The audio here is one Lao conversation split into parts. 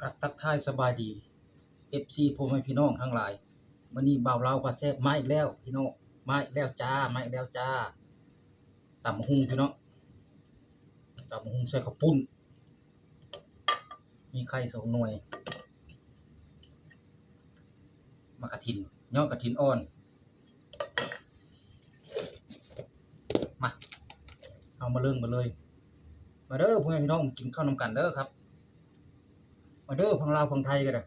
ກະທັກທາຍສະບາຍດີ ເອັຟຊີ ພໍ່ແມ່ພີ່ນ້ອງທັງຫຼາຍ. ມື້ນີ້ບ່າວລາວພາແຊບມາອີກແລ້ວພີ່ນ້ອງ, ມາອີກແລ້ວຈ້າ, ມາອີກແລ້ວຈ້າ. ຕຳບັກຫຸ່ງພີ່ນ້ອງ, ຕຳບັກຫຸ່ງໃສ່ເຂົ້າປຸ້ນ, ມີໄຂ່ສອງໜ່ວຍ, ໝາກກະຖິນ, ຍອດກະຖິນອ່ອນ. ມາ ເຮົາມາເລີ່ມກັນເລີຍ. ມາເດີພໍ່ແມ່ພີ່ນ້ອງ ກິນເຂົ້ານຳກັນເດີຄັບ. ມາເດີ ຝັ່ງລາວຝັ່ງໄທກໍໄດ້.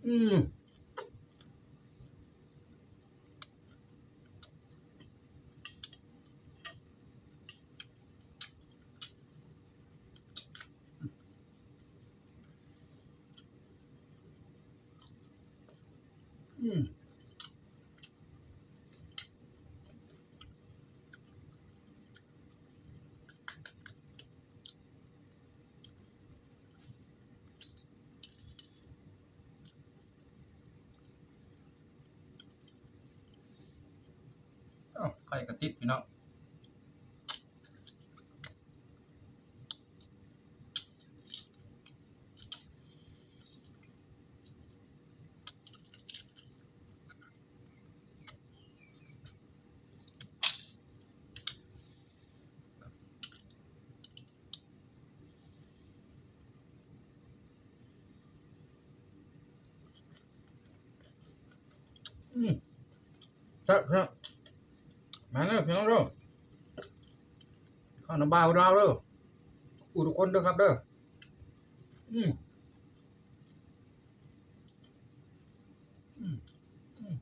ອືມ ອືມ. ອ້າວ ໄຂ່ກະຕິດພີ່ນ້ອງ. ອືມ ແຊບໆ ມາເດີພີ່ນ້ອງເດີ ເຂົ້ານຳບ່າວລາວເດີ ທຸກຜູ້ທຸກຄົນເດີຄັບເດີ. ອືມ ອືມ ອືມ.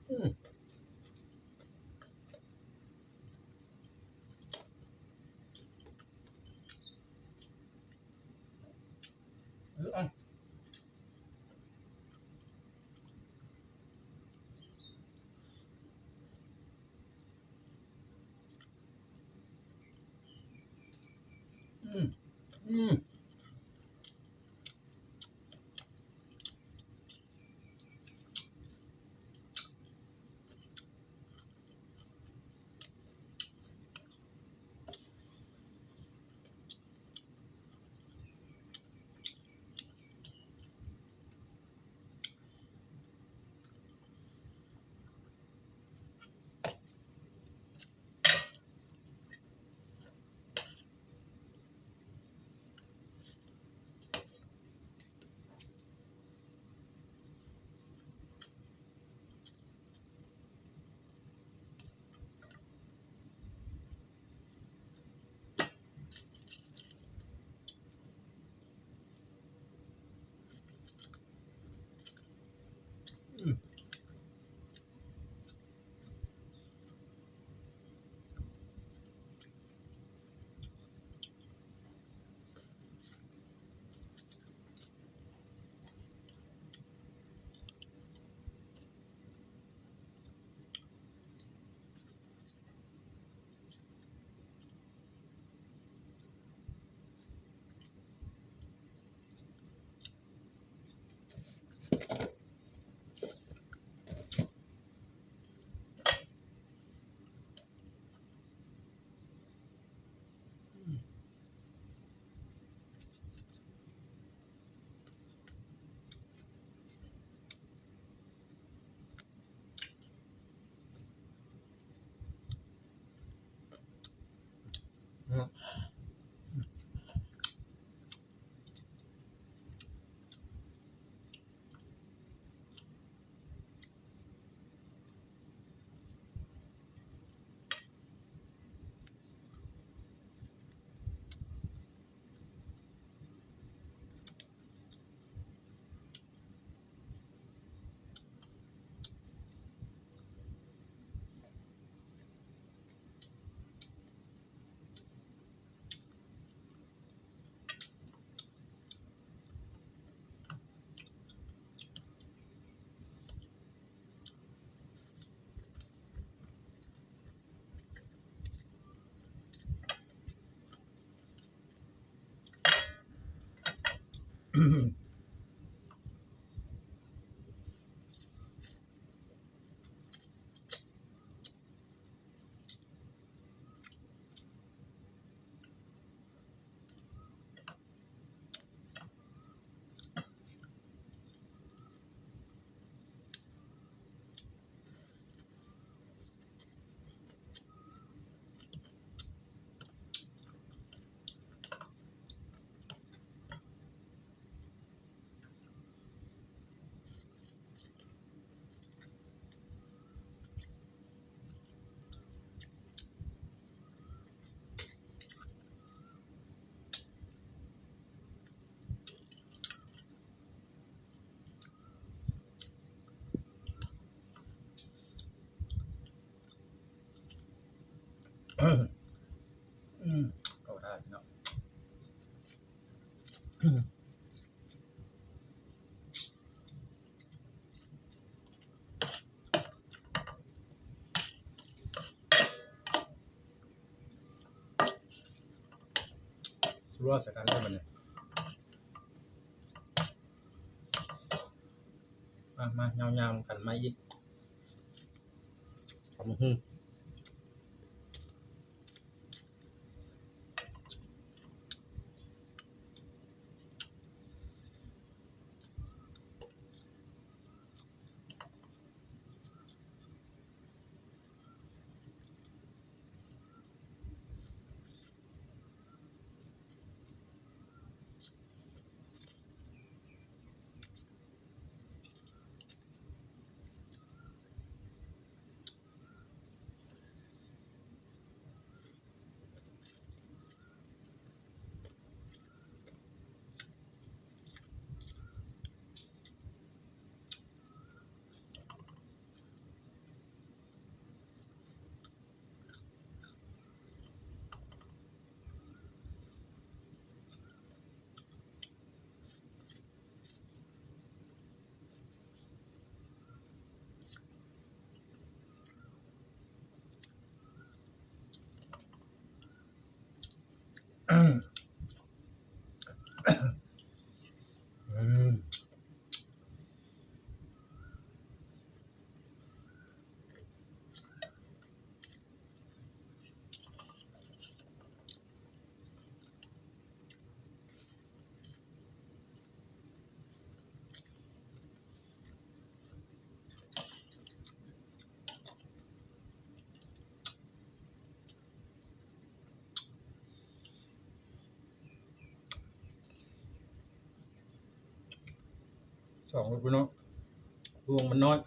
ອືມ ເອີ ເອົາ. ອືມ ອືມ. ອືມ ເຂົ້າໄດ້ເນາະ. ລວກໃສ່ກັນເລີຍບັດນີ້. ມາ ມາ ຍາວໆກັນມາອີກ ຕຳບັກຫຸ່ງ. ສອງ ພີ່ນ້ອງ ດວງມັນນ້ອຍ.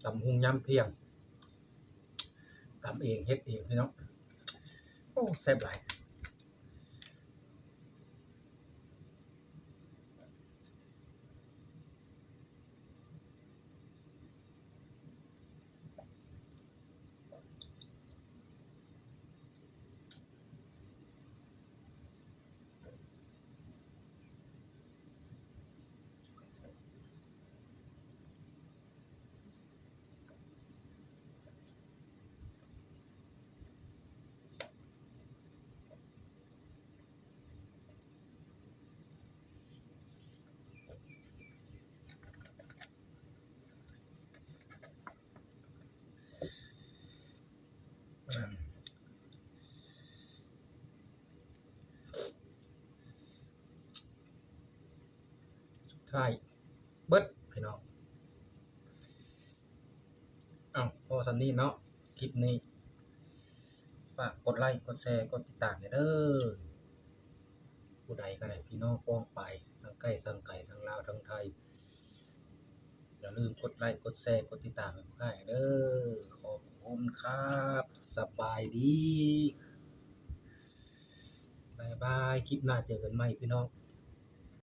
ຕຳຫຸ່ງຍາມທ່ຽງ ຕຳເອງເຮັດເອງພີ່ນ້ອງ. ໂອ້ ແຊບຫຼາຍ. ອື ສຸດທ້າຍເບິດພີ່ນ້ອງ. ເອົ້າ ພໍສ່ຳນີ້ເນາະ ຄລິບນີ້. ຝາກກົດໄລ ກົດແຊ ກົດຕິດຕາມແດ່ເດີ. ຜູ້ໃດກໍໄດ້ ພີ່ນ້ອງປ້ອງປາຍ ທັງໃກ້ທັງໄກ ທັງລາວທັງໄທ ຢ່າລືມກົດໄລ ກົດແຊ ກົດຕິດຕາມໃຫ້ພວກຂ້າເດີ. ຂອບຄຸນຄັບ. ສະບາຍດີ. ບາຍບາຍ. ຄລິບໜ້າເຈີກັນໃໝ່ພີ່ນ້ອງ.